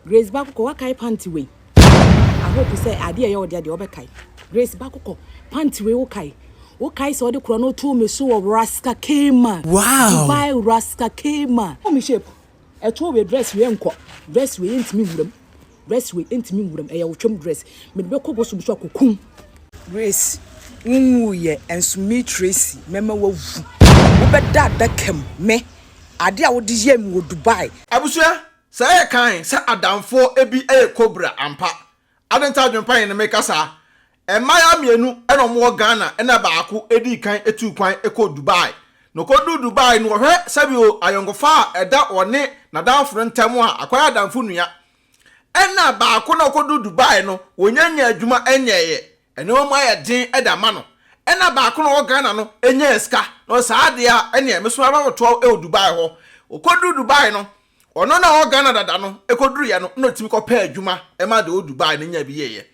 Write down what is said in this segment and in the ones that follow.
Grace Bakokɔ wakae panty wei? I hope sɛ adeɛ a ɛyɛ wo dea deɛ wobɛkae. Grace Bakokɔ panty wei wokae? Wokae sɛ wode korɔ no too me so wɔ Raska Kema. Wow! Dubai Raska Kema. Wo me shape. Ɛtoɔ wei dress wei nkɔ. Dress wei ntumi nwura mu. Dress wei ntumi nwura mu. Ɛyɛ wo twam dress. Mede bɛkɔ bosom so akɔkum. Grace, wonwuiɛ nso me Tracy mɛma woawu. Wobɛda adaka mu. Me, adeɛ a wode yɛɛ me wɔ Dubai. Abusua, Sɛ ɛyɛ kann sɛ adamfoɔ bi yɛ cobra ampa. Adɛn nti adwempa yɛn na meka saa? Mmaayewa mmienu na wɔwɔ Ghana na baako dii kan tuu kwan kɔɔ Dubai. Na ɔkɔduu Dubai no ɔhwɛ sɛbio ayɔnkofa a ɛda ɔne n'adamfo no ntam a akɔyɛ adamfo nua. Ɛna baako na ɔkɔduu Dubai no wɔnya nyaa adwuma nyɛeɛ. Nneɛma mu ayɛ den de ama no. Ɛna baako na ɔwɔ Ghana no nyaa sika na ɔsɛ saa adeɛ a ɛneɛ me so maba bɛtoa wo wɔ Dubai hɔ. Ɔkɔduu Dubai no Ɔno na ɔwɔ Ghana dada no kɔduruiɛ no na ɔtumi kɔpɛɛ adwuma ma deɛ ɔwɔ Dubai no nyaa bi yɛeɛ.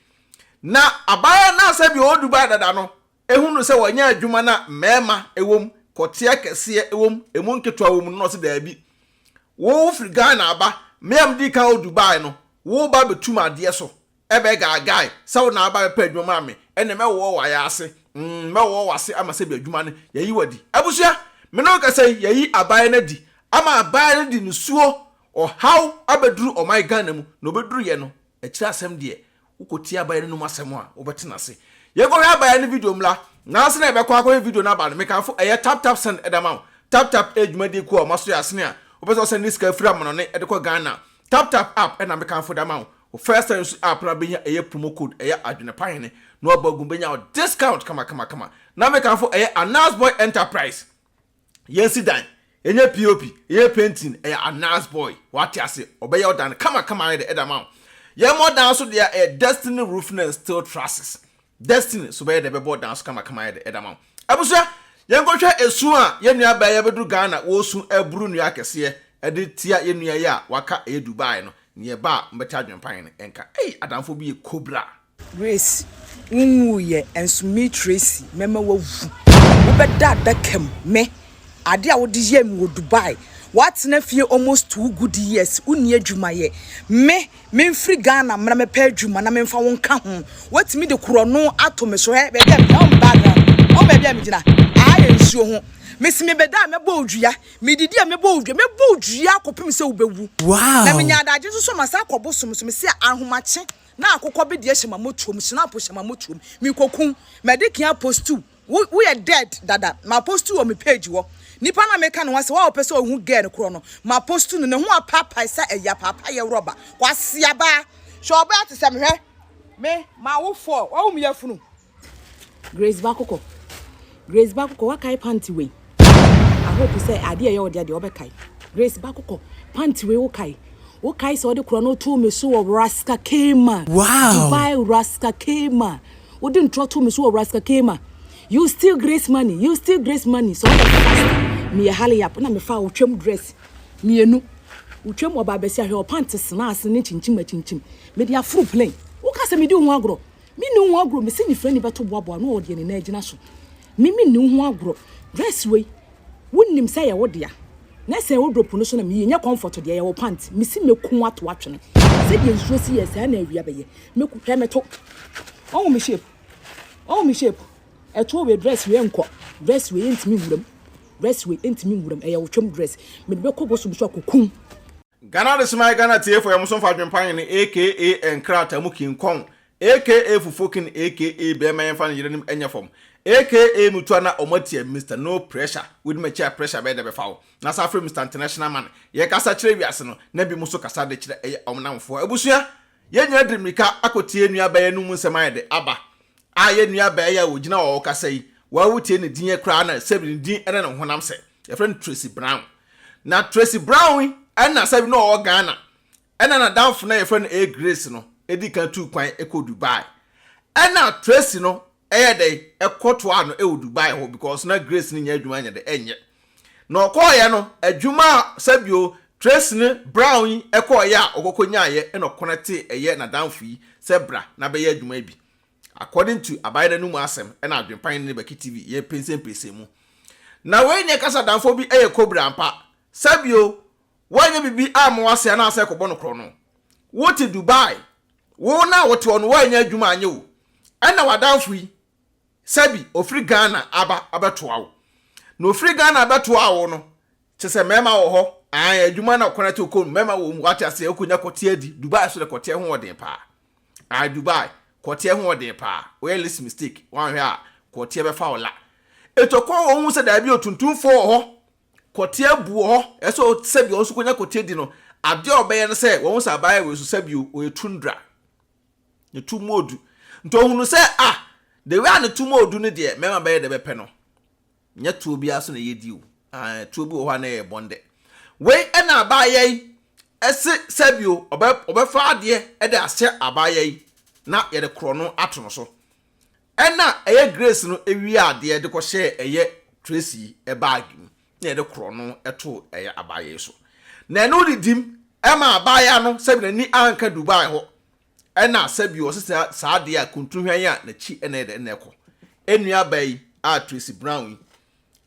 Na abaayewa no a sɛdeɛ ɔwɔ Dubai dada no hunu sɛ wanya adwuma no a mmarima wɔ mu, kɔteɛ kɛseɛ wɔ mu, ɛmu nketewa wɔ mu no na ɔse daabi, wo wofiri Ghana aba, me a medii kan wɔ Dubai no, woreba abɛtu me adeɛ so. Ɛbɛ gaagae sɛ wo na aba bɛpɛ adwuma ma me, ɛnneɛ mɛwowɔ w'ayaase, mm, mɛwowɔ w'ase ama sɛbi adwuma no, yɛayi wo adi. Abusua, me ne wo kasa yi, yɛayi abaayewa no adi ama abaayewa no de nisuo, ɔhaw abɛduru ɔman Ghana mu, na ɔbɛduruiɛ no, akyire asɛm deɛ, wokɔtie abaayewa no anom asɛm a, wobɛte no ase. Yɛnkɔhwɛ abaayewa no video mmra. Nansa na yɛbɛkɔ akɔhwɛ video no aba no, mekamfo ɛyɛ Tap Tap Send de ama wo. Tap Tap yɛ dwumadie kuo a wɔaso yɛ asene a wopɛ sɛ wɔsɛnde sika firi amanɔne de kɔ Ghana. Tap Tap app na mekamfo de ama wo. Wo first time nso app na benya ɛyɛ promo code ɛyɛ adwene pa hene na wabɔ agu benya wo discount kama kama kama na mekamfo ɛyɛ Anas Boy Enterprise yɛnsi dan yɛnyɛ POP yɛnyɛ painting ɛyɛ Anas Boy wate ase ɔbɛyɛ wo dan kama kama ayɛ de ɛda ma wo yɛmmɔ dan so deɛ ɛyɛ Destiny Roofing and Steel Trusses Destiny so bɛyɛ dɛ bɛbɔ dan so kamakama ayɛ dɛ ɛda ma wo. Abusua, yɛnkɔhwɛ esu a yɛn nua baa yi abɛduru Ghana wɔresu aburu nnua akɛseɛ ɛde tia yɛn nua yi a waka ɛyɛ Dubai no. Nea ɛba a mobɛte adwenpan no nka. Ei adamfoɔ bi yɛ cobra. Grace, wonwuiɛ nso me Tracy mɛma woawu. Wobɛda adaka mu, me, Ade a wode yɛɛ me wɔ Dubai, woatena fie almost 2 good years, wonni adwuma yɛ. Me, memfiri Ghana mmra mɛpɛ adwuma na memfa wo nka ho. Woatumi de korɔno ato me so. Hwɛ baabi a megyina, woahu me background? Woahu baabi a megyina? Aha yɛ nsuo ho. Mese mebɛda a mɛbɔ wo dua, medidi a mɛbɔ wo dua, mɛbɔ wo dua akɔpem sɛ wobɛwu. Na menya adagye nso so a masan akɔ bosom so. Mese ahomakye na akokɔ bedeɛ hyɛ m'amotuom, hyinapo hyɛ m'amotuom, mekɔku, madi kan apostu. Wo woyɛ dead dada. Ma post wɔ me page hɔ. Nipa no a meka ne ho asɛm, wo a wopɛ sɛ ohu girl no korɔ no, ma post no, ne ho apaapae sɛ ɛyɛ apaapaeɛ rɔba. Kwasiabaa. Hwɛ ɔbaa te sɛ me, hwɛ me, mawo four, wahu me yafunu. Grace Bakokɔ, Grace Bakokɔ, woakae panty wei? I hope sɛ adeɛ a ɛyɛ wo dea deɛ wobɛkae. Grace Bakokɔ, panty wei wokae? Wokae sɛ wode korɔ no too me so wɔ Raska Kema, Wow! Dubai Raska Kema. Wode ntorɔ too me so wɔ Raska Kema. You steal Grace money, you steal Grace money. Sɛ ɔyɛ fast, meyɛ hurry up na mefa wo twam dress mmienu. Wo twam ɔbaa bɛsi ahwɛ ɔpant sena ase ne kyinkyim akyinkyim. Mede aforo plane. Woka sɛ medi wo ho agorɔ. Menni wo ho agorɔ. Mese nifirani bɛto boaboa na ɔwɔ deɛ ne nan agyina so. Me menni wo ho agorɔ. Dress wei, wonim sɛ ɛyɛ wo dea. Na sɛ wardrobe no so na meyi, nyɛ comfort deɛ, ɛyɛ wo pant. Mese mɛku ato atwene. Sɛdeɛ nsuo si yɛ, saa na awia bɛyɛ. Mɛku, hwɛ meto. Ɔhu me shape. Ɔhu me shape. Ɛtoɔ wei dress wei nkɔ. Dress wei ntumi nwura mu. Dress wei ntumi nwura mu. Ɛyɛ wo twam dress. Mede bɛkɔ bosom so akɔkum. Ghana Adeseman Ghana Tiefo yɛ mo somfo Adwempa Hene aka Nkrataa mu King Kong aka Fufuo King aka Bɛɛma Yɛmfa Ne Yerenom Nyɛ Fam aka Mutua Na Ɔmo Atia Mister No Pressure Wodi M'akyi a Pressure Bɛyɛ Dɛ Bɛfa Wo Na San Frɛ Mister International Man Yɛkasa Kyerɛ Wiase No Na Binom Nso Kasa De Kyerɛ Ɛyɛ Ɔmo Namfoɔ Abusua Yɛn nyinaa de mmirika akɔtie nua baa yi anum nsɛm ayɛ dɛ aba a yɛn nua baa yi a ɔgyina hɔ a ɔrekasa yi, waa wotie ne din koraa na sɛbi ne din ne ne honam sɛ yɛfrɛ no Tracy Brown. Na Tracy Brown yi ɛna sɛbi na ɔwɔ Ghana ɛna n'adamfo no a yɛfrɛ no A Grace no ɛdi kan tuu kwan kɔɔ Dubai. Ɛna Tracy no ɛyɛ dɛn ɛkɔtoaa no wɔ Dubai hɔ because na Grace no nyɛ adwuma nyɛ dɛ ɛnyɛ. Na ɔkɔɔeɛ no adwuma a sɛbio Tracy ne Brown yi ɛkɔɔeɛ a ɔkɔkɔ nyaaeɛ ɛna ɔkɔnɛtee ɛyɛ n'adamfo yi sɛ bra na bɛyɛ adwuma yi bi. According to abayewa no anum asɛm ɛna Adwenpan ne Baki TV yɛ pɛnsɛmpɛnsɛn mu. Na wei nyɛ kasa adamfoɔ bi ɛyɛ Cobra ampa. Sɛbio Woanyɛ biribi amma w'ase anaasɛ ɛkɔbɔ no korɔno. Wote Dubai, wo na wote hɔ no woannya adwuma anyɛ o, ɛna w'adamfo yi, sɛbi ofiri Ghana aba abɛtoa wo. Na ofiri Ghana abɛtoa wo no, kyerɛ sɛ mmarima wɔ hɔ, ae, adwuma na ɔkwan ate kɔ mu, mmarima wɔ mu, wate aseɛ, wokɔnya kɔteɛ adi. Dubai so de kɔteɛ ho ɔden paa. Ae, Dubai, kɔteɛ ho ɔden paa. Woyɛ least mistake, woanhwɛ a, kɔteɛ bɛfa wo la. Etɔkɔ wɔ hu sɛ daabi o, tuntumfoɔ wɔ hɔ, kɔteɛ abu wɔ hɔ, ɛsɛ sɛ sɛbi ɔno nso kɔnya kɔteɛ di no, adeɛ a ɔbɛyɛ no sɛ, wɔn sɛ abaayewa wei so sɛbi o, ɔyɛ tundra. Ne to mu odu. Nti ɔhunu sɛ, ah, the way a ne to mu odu no deɛ, mmarima bɛyɛ dɛ bɛpɛ no. Nyɛ tuo biara so na yɛdi o. Ah, tuo bi wɔ hɔ a na ɛyɛ bɔndɛ. Wei ɛna abaayewa yi ɛse sɛbi o, ɔbɛ, ɔbɛfa adeɛ ɛde ahyɛ abaayewa yi na yɛde korɔ no ato no so. Ɛna ɛyɛ Grace no ewie adeɛ de kɔhyɛɛ ɛyɛ Tracy bag mu na yɛde korɔ no ɛto ɛyɛ abaayewa yi so. Na ɛno didim ɛma abaayewa no sɛbi n'ani anka Dubai hɔ. Ɛna sɛbi ɔse saa adeɛ a kuntuhwɛn a n'akyi ɛna ɛde ɛna ɛkɔ. Enua baa yi a Tracy Brown yi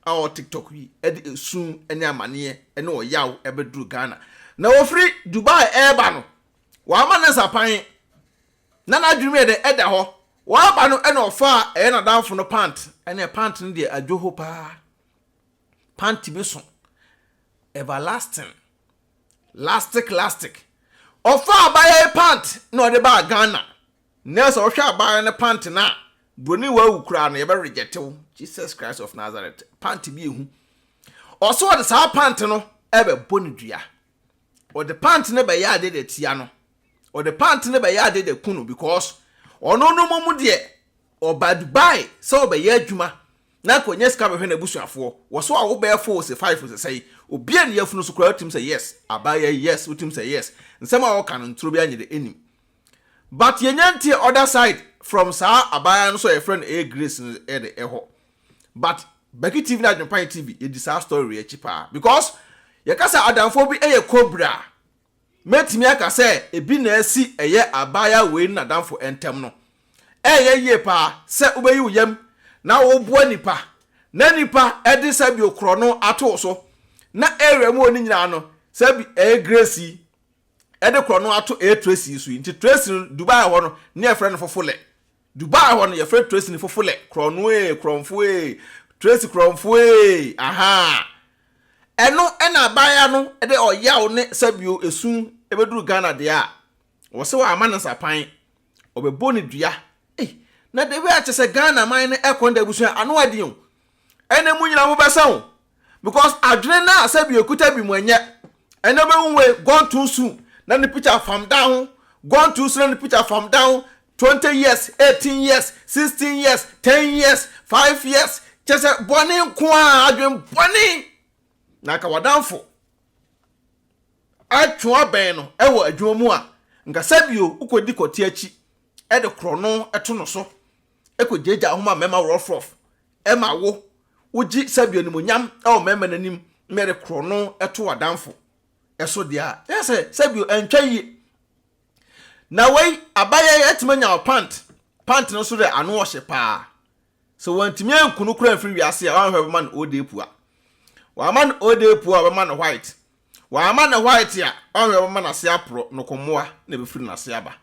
a ɔwɔ TikTok yi ɛde esu ɛne amaneɛ ɛne ɔyaw ɛbɛduru Ghana. Na ofiri Dubai ɛɛba no, wama ne nsapan na n'adwene mu yɛ dɛ ɛda hɔ. Waba no ɛna ɔfa a ɛyɛ n'adamfo no pant, ɛne pant no deɛ adwo hɔ paa. Pant bi so everlasting, lastic lastic. Ɔfa abaayewa yi pant na ɔde baa Ghana. Na sɛ ɔhwɛ abaayewa no pant na broni wawu koraa no yɛbɛ reject wo. Jesus Christ of Nazareth, pant bi ehu. Ɔso ɔde saa pant no ɛbɛbɔ ne dua. Ɔde pant no bɛyɛ ade de tia no. Ɔde pant no bɛyɛ ade de ku no because ɔno no mu deɛ ɔba Dubai sɛ ɔbɛyɛ adwuma na nkɔnyɛ sika bɛhwɛ n'abusuafoɔ. Wɔ so a wobɛyɛ 4 sɛ 5 sɛ sɛyi obi a ne yafunu so koraa wotim sɛ yes, abaayewa yi yes, wotim sɛ yes. Nsɛm a wɔka no ntoro bi anyɛ de anim. But yɛnya ntie other side from saa abaayewa no so a yɛfrɛ no ɛyɛ Grace no ɛde ɛhɔ. But Becky TV na Adwempan TV yɛdi saa story akyi paa because yɛka sɛ adamfoɔ bi ɛyɛ cobra. Mɛtumi aka sɛ ebi na asi ɛyɛ abaayewa wei ne n'adamfo ntɛm no. Ɛyɛ yie paa sɛ wobɛyi wo yam na woboa nipa na nipa ɛde sɛbi okorɔ no ato wo so na area mu wɔ ne nyinaa no sɛbi ɛyɛ Grace yi ɛde korɔ no ato ɛyɛ Tracy yi so yi. Nti Tracy no Dubai hɔ no ne yɛfrɛ no Fofolɛ. Dubai hɔ no yɛfrɛ Tracy no Fofolɛ. Korɔ no ee, korɔmfo ee, Tracy korɔmfo ee, aha. Ɛno ɛna abaayewa no ɛde ɔyaw ne sɛbio esu ɛbɛduru Ghana deɛ a wɔsɛ wɔama no nsapan ɔbɛbɔ ne dua. Ei, na de wei akyɛ sɛ Ghana man no ɛkɔ no da abusua ano adi o. Ɛna mu nyinaa mobɛsa o. Because adwene no a sɛbi ekuta bi mu ɛnyɛ. Ɛna bɛhu wei gone too soon na ne picture fam down ho. Gone too soon na ne picture fam down. 20 years, 18 years, 16 years, 10 years, 5 years. Kyɛ sɛ bɔne nko a adwene bɔne. Na nka wadamfo atwe abɛn no ɛwɔ adwuma mu a nka sɛbio wokɔdi kɔte akyi ɛde korɔ no ɛto no so ɛkɔgyagya ho ma mmarima rɔfrɔf ɛma wo wogye sɛbio animonyam ɛwɔ mmarima n'anim na ɛde korɔ no ɛto wadamfo ɛso deɛ a ɛyɛ sɛ sɛbio ɛntwa yie. Na wei abayɛ ɛtumi anya wo pant pant no so dɛ ano ɔhyɛ paa. Sɛ wɔntumi anku no koraa mfiri wiase a wɔahwɛ bɛma no ode pua. Wɔama no ode pua a wɔbɛma no white. Wɔama no white a wɔahwɛ bɛma n'ase aporɔ nokommoa na ɛbɛfiri n'ase aba.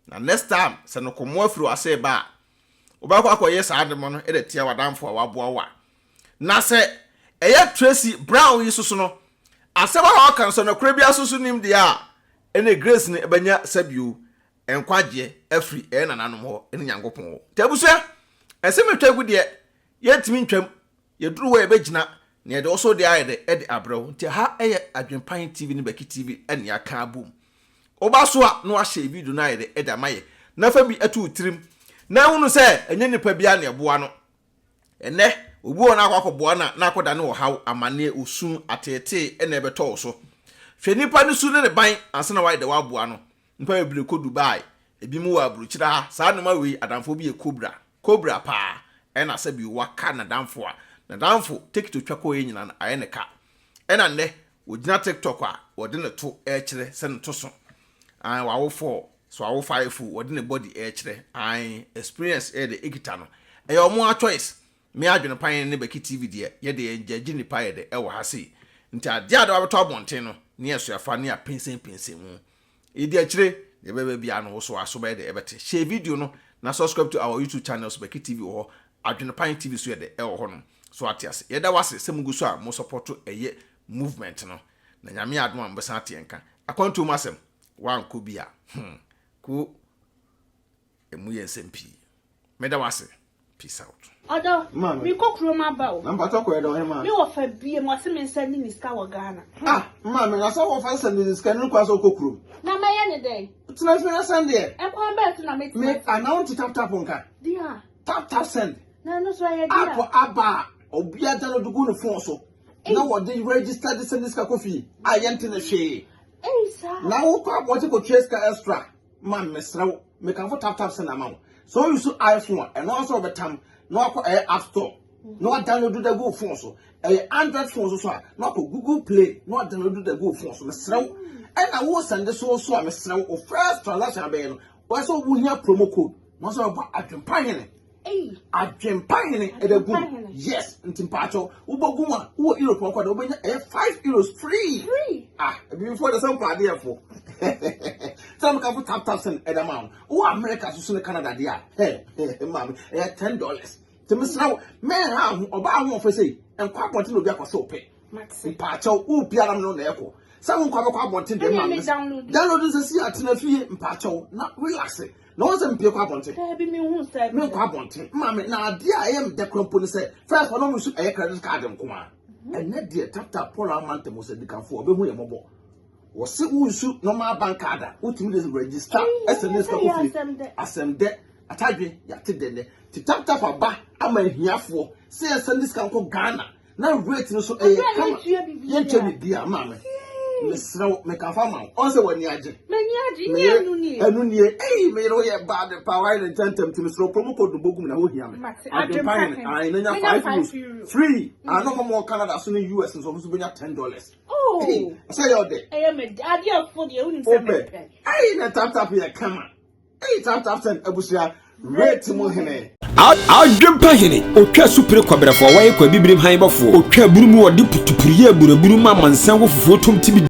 Na next time sɛ nokommoa firi w'ase ba a wobɛkɔ akɔyɛ saa nneɛma no de tia w'adamfo a waboa wo a. Na sɛ ɛyɛ Tracy Brown yi soso no asɛm a ɔka no sɛ nɔkorɛ bi asoso nim deɛ a ɛne Grace no ɛbɛnya sɛbio nkwagyeɛ afiri ɛyɛ nananom hɔ ne Nyankopɔn hɔ. Nti abusua, ɛsɛ metwa gu deɛ yɛntumi ntwam. Yɛduru hɔ yɛbɛgyina na yɛde ɔso deɛ ayɛ dɛ ɛde abrɛ wo. Nti ha ɛyɛ Adwempan TV ne Becky TV ɛne aka abom. Woba so a na wahyɛ video no ayɛ dɛ ɛde ama yɛ. Na fa bi ɛto wo tirim na hunu sɛ ɛnyɛ nipa biara na ɛboa no. Ɛnɛ obi wɔ no akɔ akɔboa no a na akɔda ne ɔhaw, amanneɛ, osu, ateetee ɛna ɛbɛtɔ wo so. Hwɛ nipa no su ne ne ban ansa na wayɛ dɛ waboa no. Nipa bebree kɔ Dubai, ebi mu wɔ aburokyire ha. Saa nnoma wei adamfo bi yɛ cobra, cobra paa ɛna sɛbi waka n'adamfo a n'adamfo tekiti otwa kɔɔ yɛ nyinaa no ayɛ ne ka. Ɛna nnɛ wɔgyina TikTok a wɔde ne to ɛkyerɛ sɛ ne to so. Ae wawo 4, so wawo 5 wɔde ne body ɛkyerɛ. Ae experience ɛyɛ de ekita no. Ɛyɛ ɔmo a choice. Me adwene pan ne Becky TV deɛ yɛde yɛn gyagye nipa yɛ de ɛwɔ ha sei. Nti adeɛ a de wabɛtɔ abɔnten no ne yɛ soafa ne apɛnsɛmpɛnsɛn mu. Yɛdi akyire, deɛ ɛbɛba biara no wo so aso bɛyɛ dɛ ɛbɛte. Share video no na subscribe to our YouTube channel so Becky TV wɔ hɔ, Adwenepan TV so yɛ dɛ ɛwɔ hɔ nom. So ate ase. Yɛda wo ase sɛ mugu so a mo support ɛyɛ movement no. Na Nyame adom a mobɛsan ate yɛn nka. Akwantuo mu asɛm, woankɔ bi a, hmm, ko emu yɛ nsɛm pii. Meda wo ase. Peace out. Ɔdɔ, Maame. mekɔ kurom aba o. Na mpatsɔ kɔ yɛ dɛ ɔhema. Me wɔfa bie mu ɔse me nsa ni ne sika wɔ Ghana. Ah, maame, na sɛ wɔfa sɛ ne sika no kwan sɛ ɔkɔ kurom. Na mɛyɛ ne dɛn? Tena fie na sɛn deɛ. Ɛkwan bɛɛ so na Me mɛtena. anaa wonte tap tap nka. Deɛ, Tap tap send. na ɛno so ɛyɛ deɛ. App aba a obiara download gu ne phone so. Na wɔde register de send sika kɔ fie a yɛnte ne hwee. Ei saa. Na wokɔ abɔnten kɔtua sika extra. Ma mesrɛ wo, mekamfo tap tap send ama wo. Sɛ woyi so iPhone a, ɛno nso wɔbɛtam na wakɔ ɛyɛ App Store na wadownload da gu wo phone so. Ɛyɛ Android phone so so a, na wakɔ Google Play na wadownload da gu wo phone so. Mesrɛ wo. Ɛna wo send so so a, mesrɛ wo, wo first transaction abɛyɛ no, wɔyɛ sɛ wohia promo code na wɔsɛ wɔbɔ Adwempa Hene. Ei, Adwempa Hene ɛda gu mu. Adwempa Hene. Yes, nti mpaakyɛw, wobɔ gu mu a, wowɔ Europe hɔ kɔ da, wobɛnya ɛyɛ €5 free. Free. Ah, ebibifoɔ de sɛ mpaadeɛfo. Sɛ mekafo tap tap send ɛda ma wo. Wowɔ America so so ne Canada deɛ a, hɛ, maame, ɛyɛ $10. Nti mesrɛ wo, mɛnha ho, ɔbaa ho ɔfɛ sɛ, nkɔ abɔnten na obi akɔ sɛ wopɛ. Mate. Mpaakyɛw, wo biara no na ɛkɔ. Sɛ wo nkɔ abɛkɔ abɔnten deɛ Ɛnna maame. me download. Download nsɛ si atena fie, mpaakyɛw, na relax. Na wɔn sɛ mpie kɔ abɔnten. Daabi me hu sɛ. Me nkɔ abɔnten. Maame, na adeɛ a ɛyɛ me dɛ kora mpo ne sɛ, first ɔno nso ɛyɛ credit card nko a. Ɛnɛ deɛ tap tap Paul Amante mo sɛ dikanfo ɔbɛhu yɛ mmɔbɔ. Wɔse wo nsu normal bank card a wotumi de register ɛsɛ ne sika Ei, kɔ fie. asɛm dɛ. Asɛm dɛ atadwe yɛate dɛ nɛ. Ti tap tap aba ama ahiafoɔ sɛ yɛsɛ ne sika nkɔ Ghana na rate no so ɛyɛ Ɛbɛn kama. yɛntua biribiara. Yɛntua biribiara maame. Mesrɛ wo, mekafa ma wo. Ɔn sɛ w'ani agye. M'ani agye, nyɛ ɛno nie. Ɛno nie. Ei, me yere woyɛ bad pa wayɛ ne ntɛntɛm nti mesrɛ wo promo code no bɔgu mu na wohia me. Mate. Adwempa Adwempa Hene. Hene. Ae, na nya Menya 5 5 euros. euro. Free. Ah, na ɔma mo wɔ Canada so ne US nso ɔmo nso bɛnya $10. Oh. Ei, sɛ yɛ ɔdɛ. Ɛyɛ me dɛ. Adeɛ fo deɛ wonim sɛ Wopɛ. mepɛ. Ei, na tap tap yɛ kama. Ei, tap tap send abusua rate mu hene. Adwempa Hene otwa supere kɔbrɛfoɔ a wɔyɛ kɔ abibirim han bɔfoɔ otwa aburu mu wɔde putupuru yɛ aburaburu ma amansan wɔ fufuo tom tibi.